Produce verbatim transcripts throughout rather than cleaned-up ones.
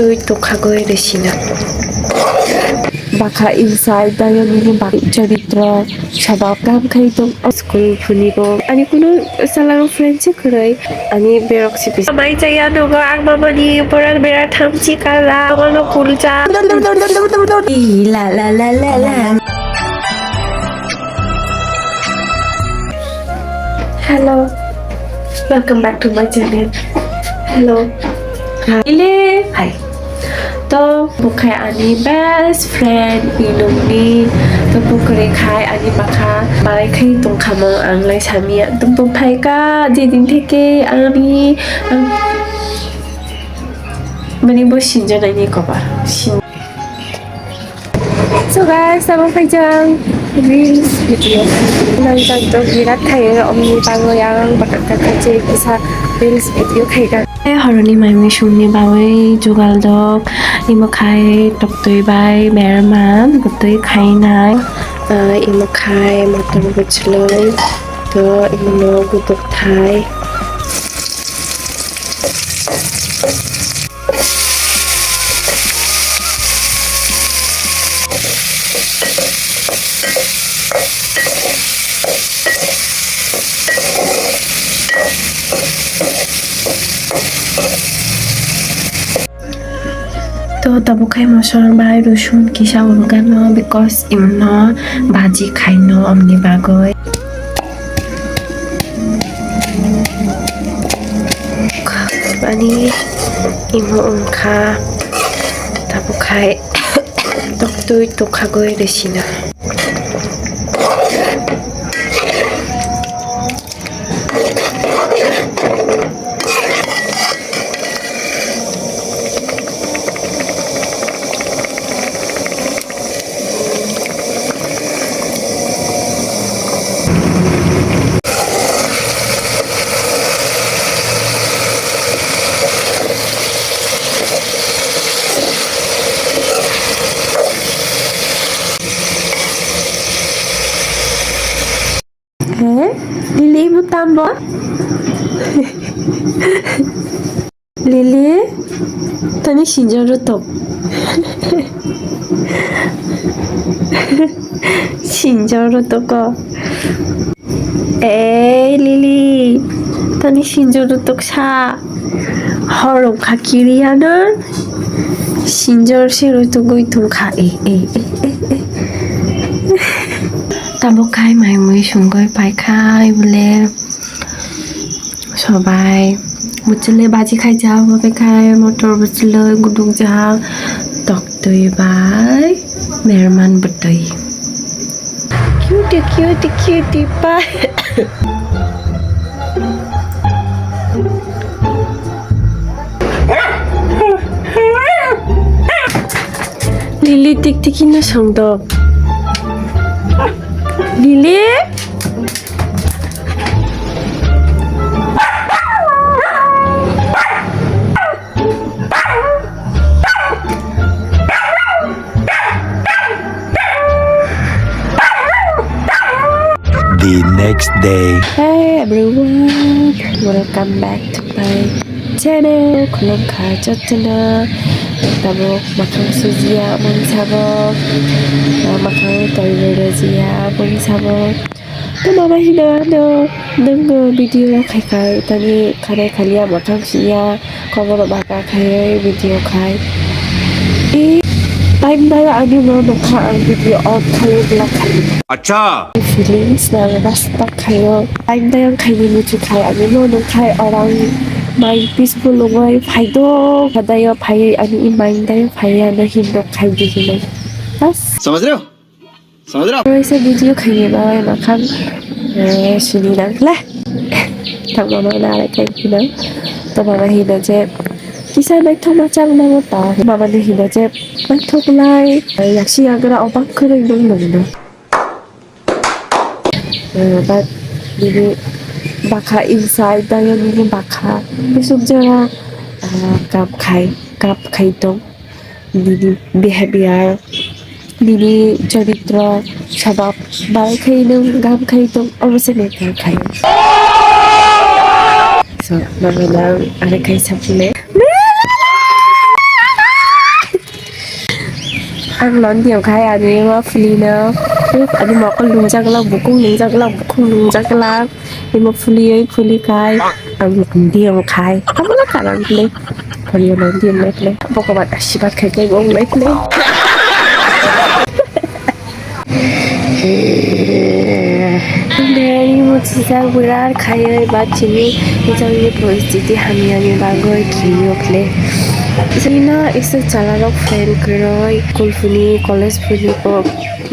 Twi tokha goi resina. Bakha inside dayoni ni bak charitro sabab kam khai tong school phuni bo. Ani kuno salang friend se kwrwi. Ani berok si pis. Mai chaya nogo ang mamani boral bera thamchi kala. Mano kulcha. La la la la la. Hello, welcome back to my channel. Hello. Hi. Ile. Hi. To bukhai ani best friend inungni to bukhai khai ani bakha balai khai tongkhamung ang lai samia tum tum phaika jedin theke ani ang mani bo sinjanaini koba sin. So guys, abo khaijang reels video. Nangjak dok birat khayo, omni bagwi ang bakha kha je kisa reels video khaiga. Horoni maimui sungni bagwi jugal dok, imo khai toktwi bai berman bwtwi khainai. Ah, imo khai motor bwchlwi to imo no gubuk thai. To tabuk khai mosol bai rosun kisa urgano because imno baji khaino omni bagwi. Ani imo wngkha tabuk khai toktwi tokha goi resina. He? Lili, imo tambo? Lili, tani sinjoro tok. Sinjoro toko. Ei, Lili, tani sinjoro tok sa. Hor wngkha kiriya no. Sinjor se rutugwi tongkha. Ei, ei, ei, ei, ei. Tabuk khai mai mui sungwi paikhai bole. Sobai. Bwchwlwi baji khaijak, obo khai motor bwchwlwi gudukjak. Toktwi bai merman bwtwi. Cutie, cutie, cutie pie. Lili tik tiki no songdo. Lili? The next day. Hey everyone, welcome back to my channel. Khulumkha jotono. Tabuk makhang sujiya mungsa bo, makhang toilet jiya mungsa bo. To mama hino ano nwngo video rok khai khai tani khanai khaliya makhang sujiya. Kobono baka khai video khai. E, time dayo ani no nokha ang video on khai bla khai. Acha. Feelings na rasta khayo. Time dayo khai ni muchu khai ani no nokha orang mind peaceful lungoi phai do. Dayo phai ani mind dayo phai ano hindo khai di hino. Bas. समझ रहे हो? Kaisa video khaini bagwi makhang, eh, sini nang le. Thang mama na le khai phino. To mama hino je kisa naithok ma chang mama ta. Mama ni hino je naithok lai. Yaksi yagra obak kwrwi nung nung no. Eh, but nini bakha inside dayo nini bakha. Bisuk jora, ah, kap khai, kap khai tong. Nini behavior, nini charitro, sabab, bai khai nwng gam khai tong, obo se neta khai. So, mama nang, are khai sapule. Ang lon diyo khai ani ma phuli no. Ani mokol lungjak la, bukung lungjak la, bukung lungjak la. Imo phuli oi phuli khai. Ang lon diyo khai. Amo la kalang phuli. Phuli lon diyo mai phuli. Boko bat asibat khai khai bong mai phuli. Deri muchijak birar khaiwi ba chini jangni poristiti hamyani bagwi kiriyo khle. Chini no isa chalarok friend kwrwi, school phuni, college phuni bo,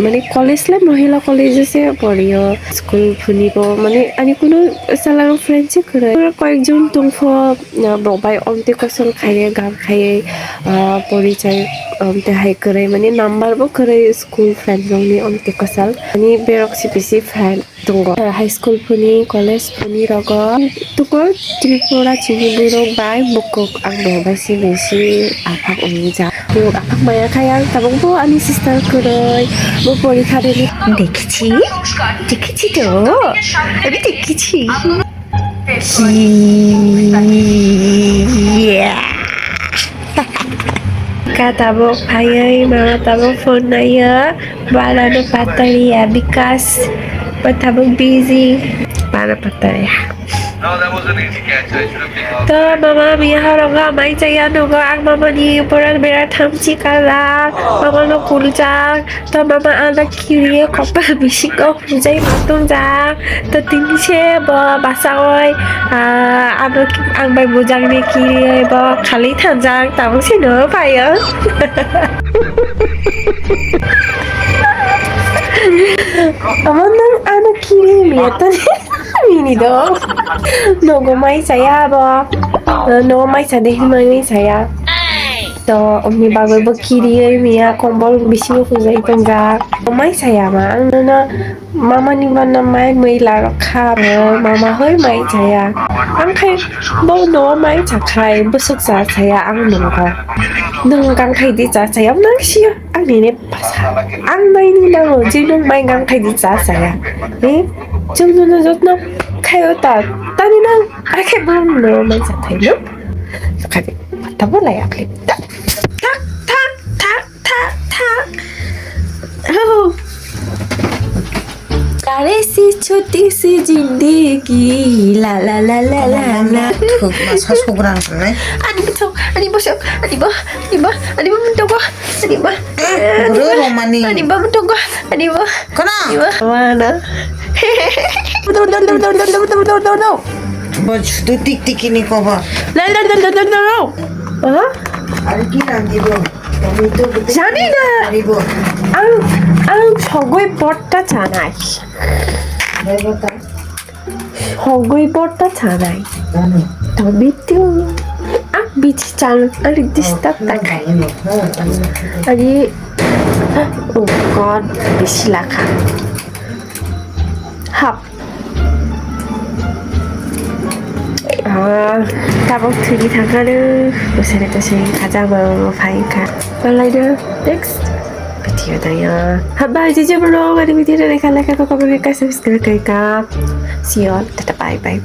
mane college le mohila college se poriyo, school phuni bo, mane ani kunu chalarok friend se kwrwi. Koyekjon tongpho, ah, bok bai omtwi kosol khaiwi, gam khaiwi, ah, porichai, omtwi hai kwrwi, mane number bo kwrwi. School friend rokni omtwi kwchal. Ani berok C B C friend tongo. High school phuni, college phuni rogo. Tuko Tripura chini borok bai bukuk ang bo bai C B C aphak wngwi ja. Borok aphak maya khai ang tabuk bo ani sister kwrwi. Bo porikha rwni. Dekhichi? Dekhichi to? Ami dekhichi. Ka tabuk phaiwi mama tabuk phone naiyo, bana no patariya because bo tabuk busy, bana patariya. To mama miya horogo mai chaya nugo ang mama ni pura bera thamchi kala, mama no kuljak. To mama ano kiriye kopal bisingo hujai ma tongjak. To tini se bo basaoi, ah, ano ang bai bujakni kiriye bo khali thangjak, tabuk se no phaio. Ama nang ano kiri miya tani mini do. Nogo mai chaya bo. Nogo mai chade himani chaya. To omni bagwi bo kiriwi miya kombol bisingo hujai tongjak. Mai chaya ma ang nono mama ni bana mai mui la rok kha bo mama hoi mai chaya. Ang khai bo no mai cha khai bwswk cha chaya ang nogo. Nwng gang khai di cha chaya nang siyo ang nini bwsa. Ang nai ni nango je nwng mai gang khai di cha chaya. Eh, chwng nono jotno khaio ta tani nang. Akhe bo no mai cha khai no. Kadi, tabuk laya klik. Tak, tak, tak, tak, tak, tak. Oh. Pyare si choti si zindagi, la, la, la, la, la, la. Thuk masa sugrang sanai. Ani bosok, ani bosok, ani bo, ani bo, ani bo, ani bo. Guru Romani. Ani bo, ani bo. Kono? Ani bo. Mana? Bo sudu tik tik ini kobo. Lel, lel, lel, lel, lel, lel. Aha. Ari ki randi bo? Tomato bo tik. Jani na. Ari bo. Ang, ang sogwi porta chanai. Dai bota. Sogwi porta chanai. Jani. Tomato. Ang bichi chan, ari disturb takai. Ari, oh God, bisi lakha. Hap. Ah, tabuk thwini thangkha nw, bwsari bwsari khajak ba phai kha. Palai do, next video da ya. Hap ba, jije bro, ani video naikha like kha, comment kha, subscribe kha. See you all, tata, bye bye.